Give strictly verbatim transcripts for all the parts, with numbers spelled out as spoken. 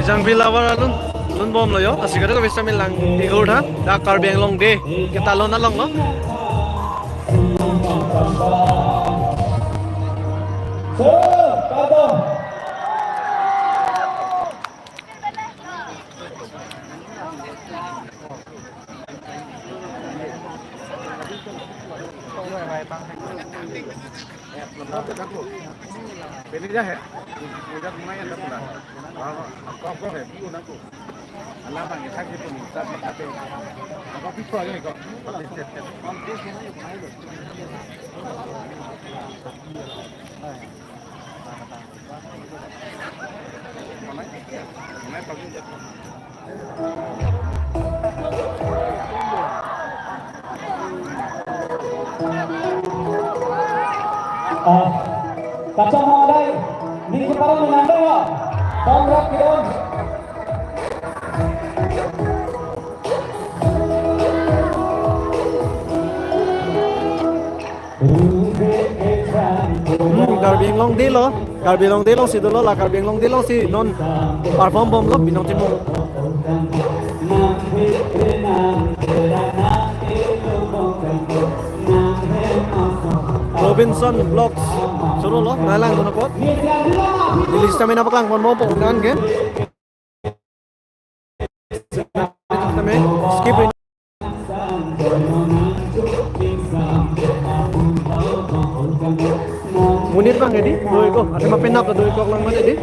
Jangpi lavar alun, lun bomlo jo. Lasi kadokave sitame lang igor tha. Dak Karbi Anglong Day ketalon along lo. Ah, kacang mangadai, ning keparan menandung ya. Tom rap kidon. Hmm, Karbi Anglong Day lo, Karbi Anglong Day alongsi dolo la, Karbi Anglong Day alongsi non perform bomlo Binong Timung. Robinson Vlogs. Suru lo, nanglang dun apot. Delhi sitame nangpaklang ponpo nan ke. Sitame skip. Monit abang edi, doikok, athema penap doikok lang mati edi.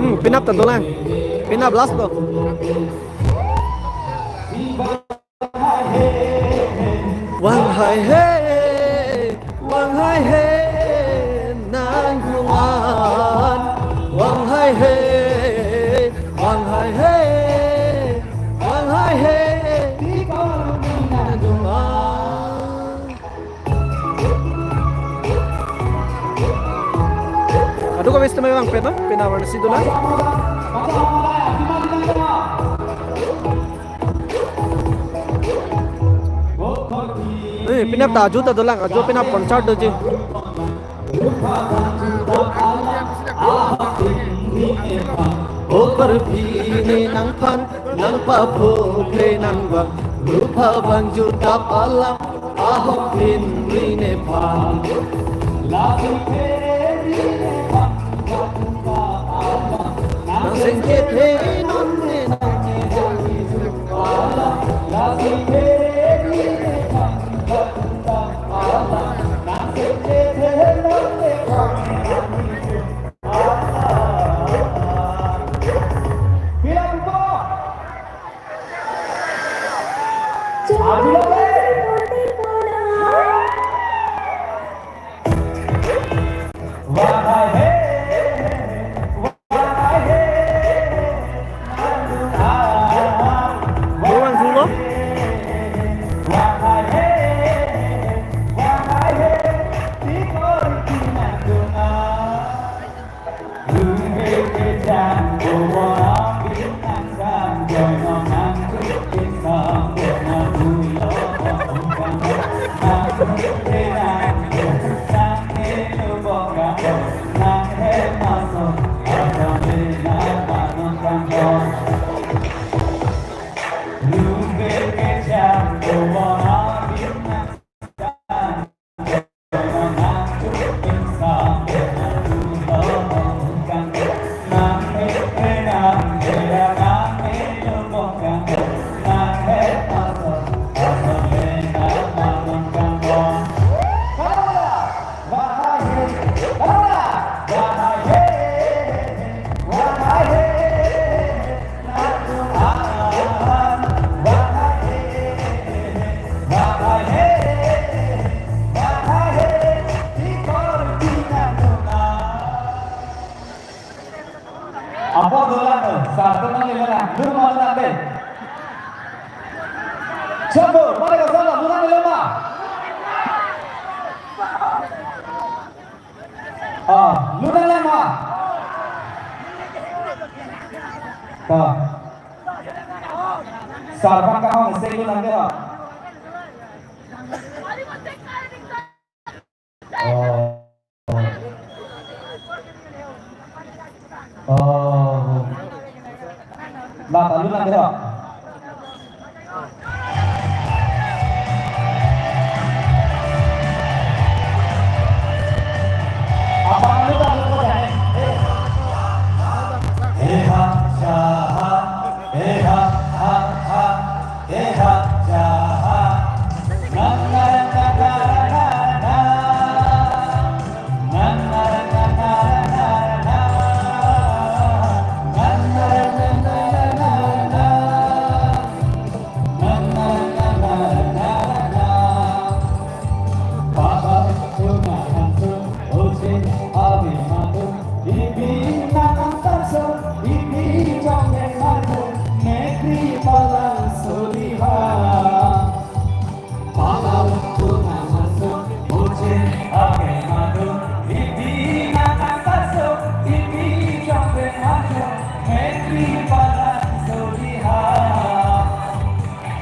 Hmm, penap ta dolang. Penap last lo. Vang haihe, vang haihe, nang hung-an. Vang haihe, vang haihe, vang haihe, nang hung-an. Kadokave sitame vangpet, no? Penap arnisi dolang. Eh, penap ta ajo ta dolang, ajo penap concert doji. O Karbi ne nangphan, nangpaphokre nangvang, rupha vang jutap alam, ahok pin ri nephan. Nang sengkethe non ne nang Sar, tenang ya, tenang. Lur ma, tenang deh. Siapa? Mana kau salah? Tenang ya, tenang. Ah, lutang lang ma. Ta. Sar bang kahong sek lutang ke ha. Oh. Oh. La ta lutang ke ha.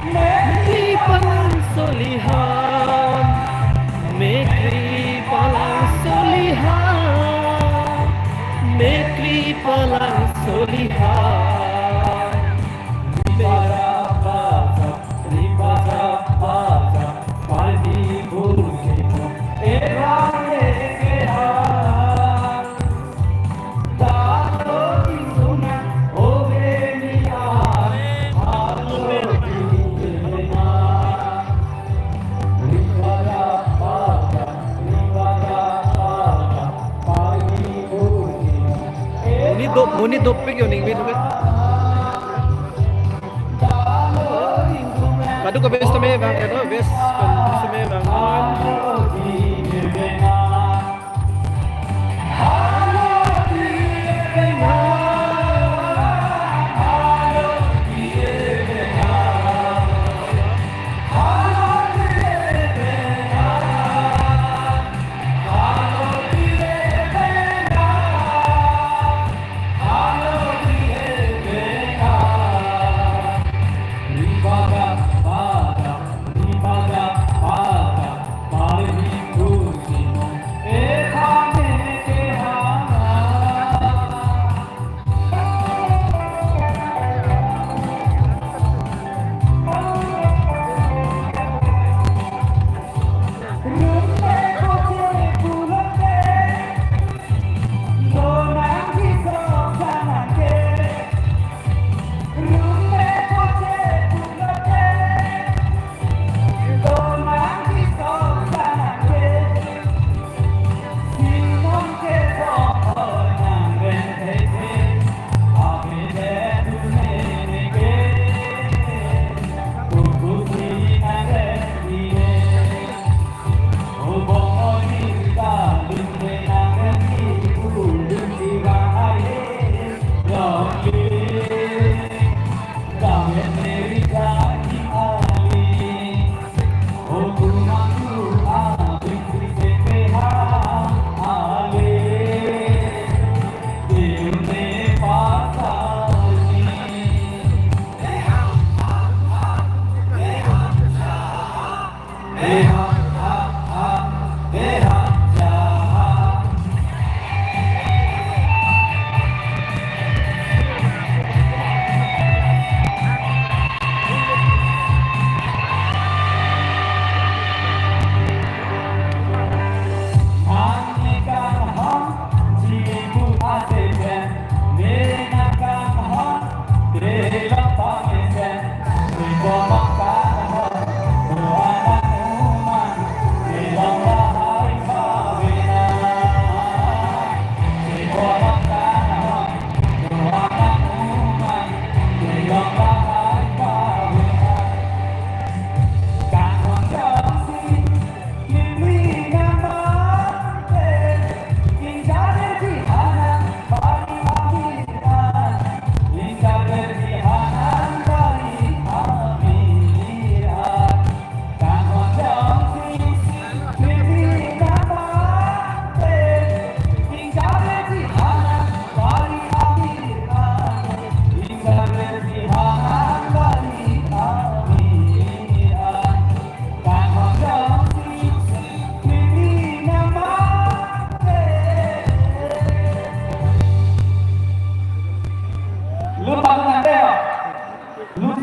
Mekri palang solihan, mekri palang solihan, mekri palang solihan. Ripada baja, ripada baja, padi burki mo, era lekeha. Monit do, monit dopik yo ning bit. Kadokave setame bang, kadokave setame bang.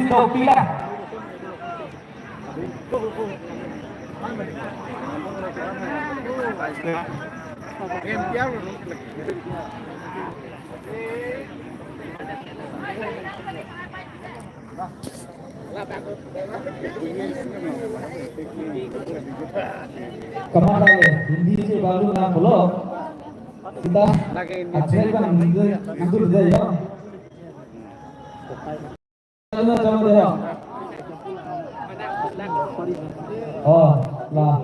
Topila. Kamatale, Hindi si baru na pulo. Kita aceh kan Hindi, Hindi dia ya. Ano, ano dia? Oh, lah.